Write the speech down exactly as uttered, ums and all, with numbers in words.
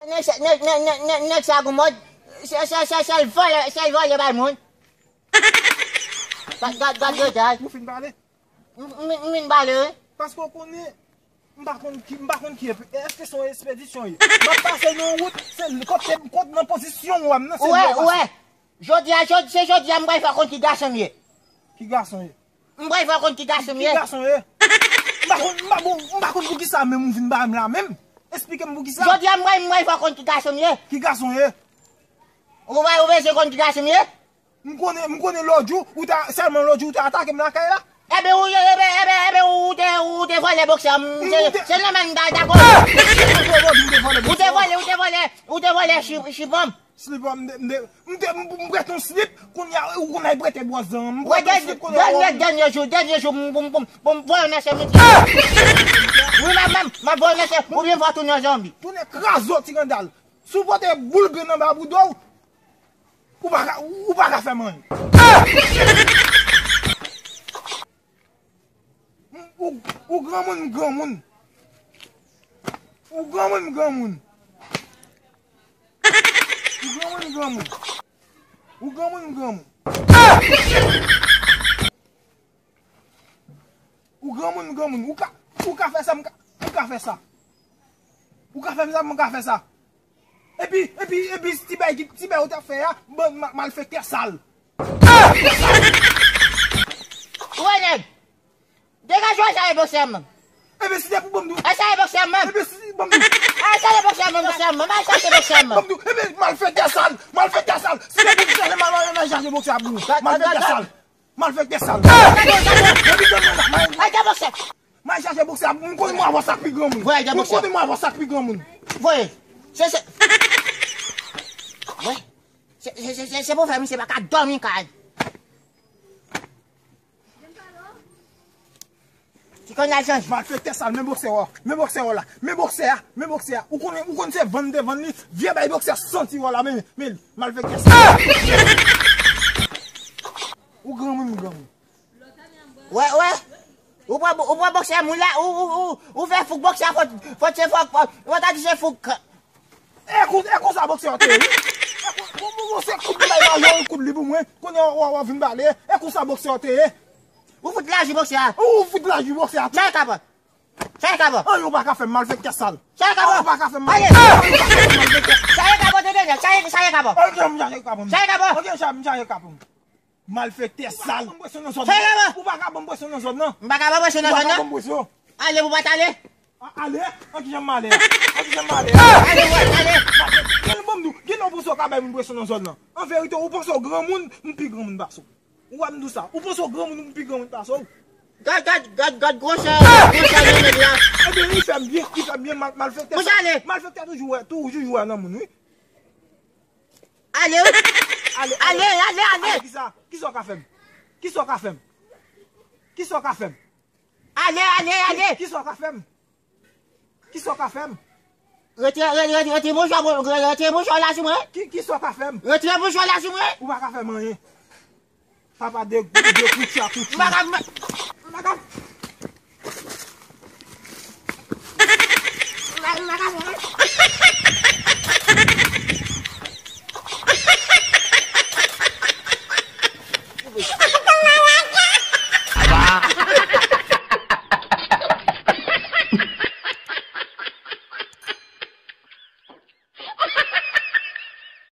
Nèg sa, nèg, nèg, nèg, nèg, nèg sa gon mòd. Se, se, se, se l vòlè, se l vòlè bay moun. Gad, gad, gad detay. Ou fin pale? M, m, m vin pale, wi. Paske w konnen, m pa konn ki, m pa konn ki, èske se yon espedisyon ye? M ap pase nan wout, se kote, kote nan pozisyon w a m nan, se Ou wè, ou wè. Jodi a, jodi, se jodi a m pral fè w konn ki gason m ye. Ki gason ye? M pral fè w konn ki gason m ye. Ki gason ye? M pa konn, m pa bon, m pa konn pou ki sa menm ou vin ba m la menm. Esplike m pou ki sa. Jodi a m pral, m pral fè w konn ki gason m ye. Ki gason ye? Ou pa, ou bezwen konn ki gason m ye? M konnen, m konnen lòt jou, ou ta, sèlman lòt jou ou te atake m lakay la. Ebyen, ou, ebyen, ebyen, ebyen, ou te, ou te vòlè bòksè m. Se, se nòmal m ta dakò. Ou te vòlè, ou te vòlè, ou te vòlè chi-, chipan m. Slip an, m te, m te, m te, m, m prete yon slip, kounye a, ou konn al prete bwòs dan. M prete yon slip, kounye a, dènye, dènye jou, dènye jou, m, m, m, m, m voye w nan chèmityè. Wi, m ap, m ap, m ap voye w nan chèmityè, oubyen m fè w tounen an zonbi. Tounen kraze w, ti randal. Si w pote boul grenn anba bouda w, ou pa ka, ou pa ka fè m anyen. Ou, ou granmoun, m granmoun. Ou granmoun, m granmoun. Ou granmoun, m granmoun. Ou granmoun, m granmoun. Ou granmoun, m granmoun. Ou ka, ou ka fè sa, m ka, ou ka fè sa. Ou ka fè sa, m ka fè sa. Epi, epi, epi, ti bay ki, ti bay ou t ap fè a, bann ma-, malfektè sal. Ou wè nèg, degaje w, chache bòksè m. Epi si te pou banm dou. Al chache bòksè m. Epi si banm dou. Al chache bòksè m, bòksè m, al chache bòksè m. Banm dou. Epi malfektè sal, malfektè sal. Si te pou chache mal, mal, mal chache bòksè a pou ou. Malfektè sal. Malfektè sal. Gade, gade. Depi demen la, mal. Al chache bòksè. Mal chache bòksè a, m konnen mwen avè w sa k pi granmoun. Voye, al chache bòksè. M konnen mwen avè w sa k pi granmoun. Voye. Se, se. Voye. Se, se, se, se, se pou fè misye pa ka dòmi kay. Ti konn al chanje. Malfektè sal, men bòksè w, men bòksè w la, men bòksè a, men bòksè a. Ou konnen, ou konn se vann te vann li, vye bay bòksè santi w la, men, men, malfektè sal. Ou granmoun, m granmoun. Wè, wè. Ou pran, ou pran bòksè moun la, ou, ou, ou, ou fè fouk bòksè, fòt, fòt se fòk, fòt, fòt a di se fouk. E kon, e konsa bòksè an te ye, wi. E kon, bon, bon, bon, se kout li bay majò, yon kout li pou mwen. Kounye a, w, w, w vin pale. E konsa bòksè an te ye. Ou fout lajou bòksè a. Ou fout lajou bòksè a tou. Chache kaba. Chache kaba. Anyen ou pa ka fè m, malfektè sal. Chache kaba. Anyen ou pa ka fè m, malfektè sal. Chache kaba, tande nèg. Chache, chache kaba. Anyen m chache kaba m. Chache kaba. Anyen m chache kaba m. Malfektè sal. Ou pa ka ban m presyon nan zòn nan. Ou pa ka ban m presyon nan zòn nan. M pa ka ban presyon nan zòn nan. Ou pa ka ban m presyon. Ale pou pa t ale. A-, ale? An kijan m ale a? An kijan m ale a? Ale, ale. Malfektè, gade ban m di w, gen lè w panse w ka bay moun presyon nan zòn nan. An verite, ou panse w granmoun, m pi granmoun pase w. Ou wè m di w sa. Ou panse w granmoun, m pi granmoun pase w. Gad, gad, gad, gad gwosè, gwosè nan nèg la. Ebyen, li fè m byen, li fè m byen, mal-, malfektè. Malfektè toujou wè, toujou wè nan moun, wi. Ale, wi. Ale, ale, ale, ale. Ale, kisa? Kisa w ka fè m? Kisa w ka fè m? Kisa w ka fè m? Ale, ale, ale. Kisa w ka fè m? Kisa w ka fè m? Retire, retire, retire mouchwa, retire mouchwa la sou mwen. Ki, kisa w ka fè m? Retire mouchwa la sou mwen. Ou pa ka fè m anyen. Papa de, de koutcha koutcha. M pa ka, m pa ka. M pa, m pa ka fè anyen.